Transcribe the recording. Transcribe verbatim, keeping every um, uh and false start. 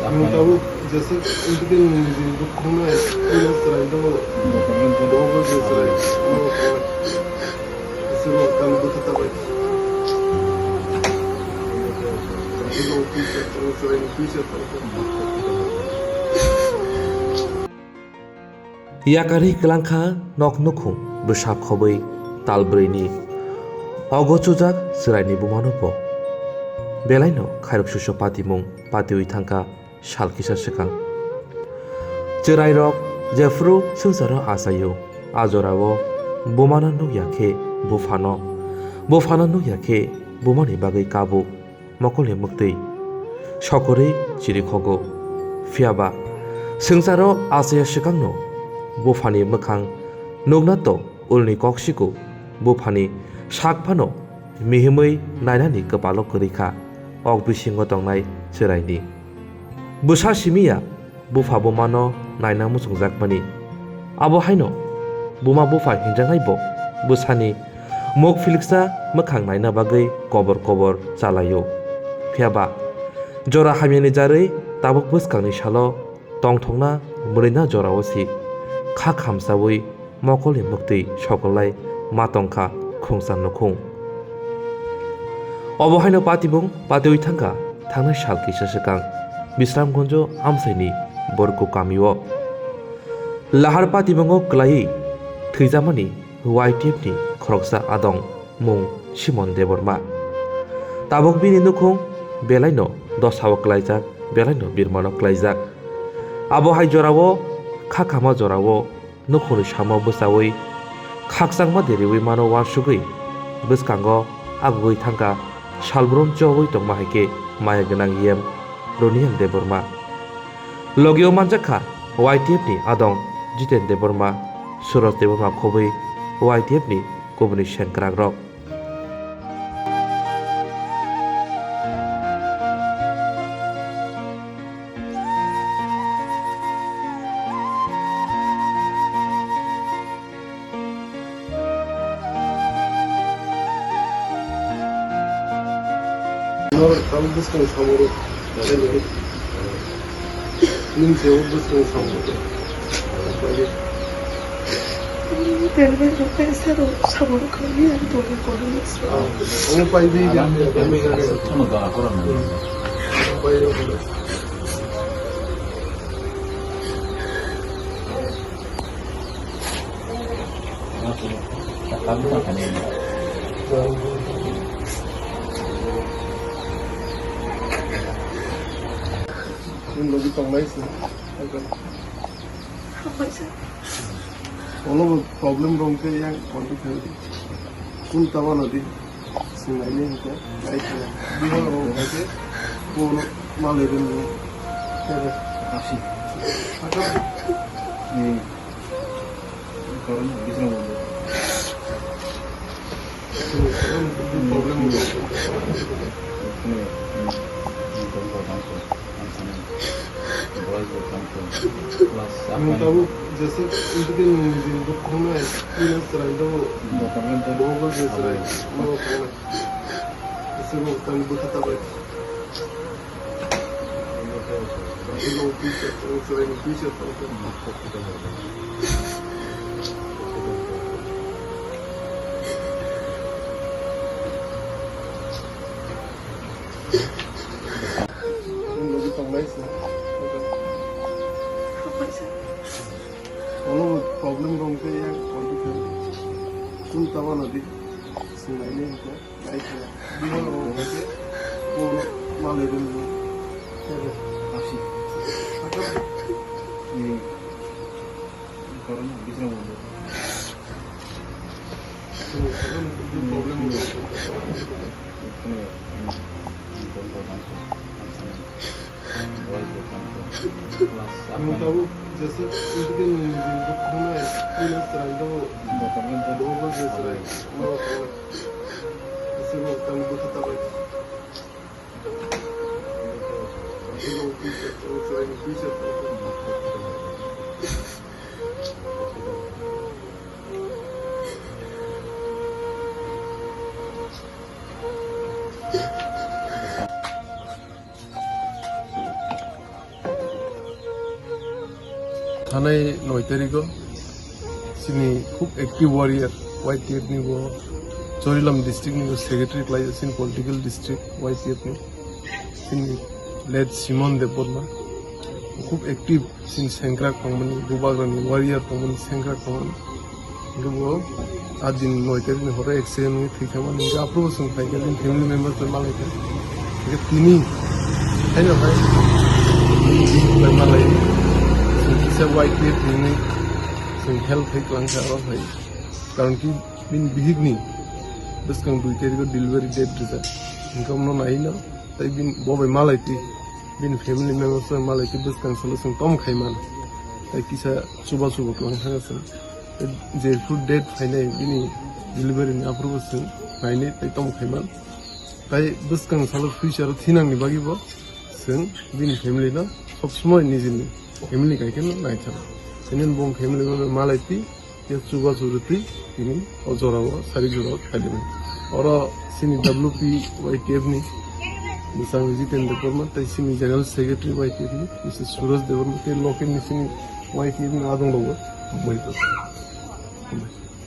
Ang tabuk jesa, intikin nini dukhumno experience chwrai dogo. Dogo je chwrai, dogo chwrai. Ese bo kami dukha tabai. Ese bo future, chwrai ni future. Yakarwi kwlangkha nok nukhung bwsa khobwi tal brwini. Ogo chujak chwraini bumano bo. Belaino khairok suso patimung patiwi thangkha sal kisa swkang. Chwrairok jephru swngcharo achaio, a jorao bumano nukya khe buphano, buphano nukya khe bumani bagwi kabo. Mokolni mwktwi sokorwi chirikhogo. Phiyaba swngcharo achaya swkangno buphani mwkhang nukna to ulni koksigo, buphani sak phano mihimwi nainani kwpalo kwrwi kha ok bisingo tongnai chwraini. Bwsa simi ya bupha bumano naina muchungjakmani. Abo haino buma bupha hinjaknai bo bwsani muk philiksa mwkhang naina bagwi kobor kobor chalaio. Phiyaba jora hamyani jarwi tabuk bwskangni salo tongthokna mwrwina jorao si kha khamsawi mokolni mwktwi sokolai ma tongkha khungsa nukhung. Obo haino patibung patiwi thangkha thangnai sal kisa swkang Bisramganjo amchaini Borku kamio. Lahar patibungo kwlaiwi thwijakmani Y T F ni khoroksa adong mung Simon Debbarma. Tabuk bini nukhung belaino dosao kwlaijak, belaino birmano kwlaijak. Abo hai jorao kha khama jorao nukhungni samo bwchaui khakchangma de riui mano uansugui bwskango agugui thangkha salbrum chobui tongma hai khe maya gwnang E M Roniel Debbarma. Logio manjak kha Y T F ni adong Jiten Debbarma, Suraj Debbarma khobui Y T F ni kubuni sengkrakrok. Norok tabuk bwskang samoro. Nini je o bwskang samoro. Delivery rok khe saro samoro khlaiwi ang tongwi kono. Ang paibi ya. Ang paibi ya. Nini logi tongnai se. Hambai sir. Ono problem rong khe yang konti khe. Kun tawa nadi. Sinai ni hingke. Ai khe. Biwa rong khe. Kono malai rin ni. Kere. Aksi. Aka. Ni. Kono bisra mo. Problem. Ang tabuk jesa intikin nini dukhumno experience chwrai dogo. Dogo je chwrai. Mo khana. Ese bo tang bwkha tabai. Ese bo future, chwrai ni future. Ang logi tongnai se. Ono problem rong khe yang konti khe. Kun tawa nadi. Sinai ni hingke. Ai khe. Biwa rong khe. Kono malai rin ni. Kere. Aksi. Aka. Ni. Kono bisra mo. Ang tabuk jesa intikin nini dukhumno experience chwrai dogo. Dogo je chwrai. Mo khana. Ese bo tang bwkha tabai. Ese bo future, chwrai ni future. Thanai noi tarikh o chini khub active warrior Y T F ni bo Chorilam district ni bo secretary khlai chini political district Y T F ni chini late Simon Debbarma khub active chini sengkrak tongmani, bubagrani warrior tongmani, sengkrak tongmani. Hingke bo a din noi tarikh ni horo accident wngwi thwi thangmani. Hingke aphuru bo chwng phaikha, bini family members bai malaikha. Hingke tini haino hai bai malai, chwng kisa Y T F ni chwng help hai twlang kha aro hai. Karon ki bini bihik ni bwskang dui tarikh o delivery date rijak. Hingke omo no nai no tai bini bo bai malai twi, bini family members bai malai twi bwskang salo chwng tom khai man. Tai kisa chuba chuba twlang thang chwng. Jephru date phainai bini delivery ni aphuru bo chwng nainai tai tamo khaiman. Tai bwskang salo future o thinang ni bagwi bo chwng bini family no sob somoi nijini family kai khe no naithok. Tini bo family bo malai twi ya chuba churu twi tini o jora o sari jora o khaidini. Oro chini W P Y T F ni bwsang Jitendra Debbarma tai chini general secretary Y T F ni Mister Suraj Debbarma tai local ni chini Y T F ni adong rogo.